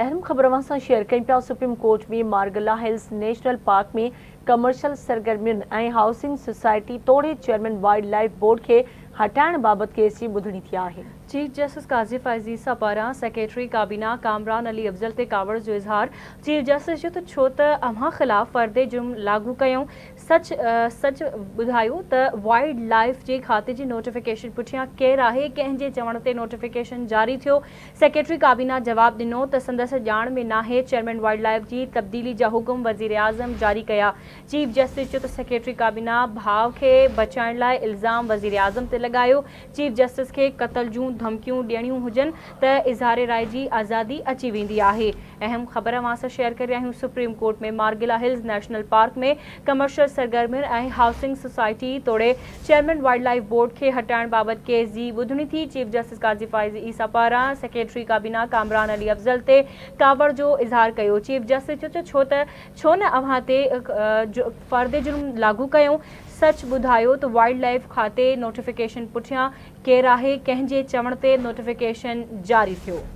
اهم خبر اوهان سان شيئر ڪيون پيا supreme court ۾ Margalla hills national park ۾ commercial سرگرمين ۽ هائوسنگ سوسائٽي توڙي چيئرمين وائلڊ لائيف بورڊ کي هٽائڻ بابت ڪيس جي ٻڌڻي ٿي آهي. چيف جسٽس قاضي فائز عيسيٰ پاران سيڪريٽري ڪابينا ڪامران علي افضل تي ڪاوڙ جو اظهار، چيف جسٽس چيو ته ڇو ته اوهان خلاف فرد جرم لاڳو ڪيون، سچ سچ ٻڌايو ته وائلڊ لائيف جي کاتي جي نوٽيفڪيشن پٺيان ڪير آهي، ڪنهن جي چوڻ تي نوٽيفڪيشن جاري ٿيو، سيڪريٽري ڪابينا جواب ڏنو ته سندس ڄاڻ ۾ ناهي، چيئرمين وائلڊ لائيف جي تبديلي جا حڪم وزيراعظم جاري ڪيا، چيف جسٽس چيو ته سيڪريٽري ڪابينا ڀاء کي بچائڻ لاء الزام وزيراعظم تي لڳايو، چيف جسٽس کي قتل جون ڌمڪيون ڏيڻيون هجن ته اظهار راء جي آزادي اچي ويندي آهي. اهم خبر اوهان سان شيئر ڪري رهيا آهيون supreme court ۾ Margalla hills national park ۾ commercial سرگرمين ۽ housing society توڙي چيئرمين وائلڊ لائيف بورڊ کي هٽائڻ بابت ڪيس جي ٻڌڻي ٿي چيف جسٽس قاضي فائز عيسيٰ پاران سيڪريٽري ڪابينا ڪامران علي افضل تي ڪاوڙ جو اظهار ڪيو چيف جسٽس چيو ته ڇو ته ڇو نه اوهان تي فرد جرم لاڳو ڪيون سچ ٻڌايو ته وائلڊ لائيف کاتي نوٽيفڪيشن پٺيان ڪير آهي ڪنهن جي چوڻ تي نوٽيفڪيشن جاري ٿيو.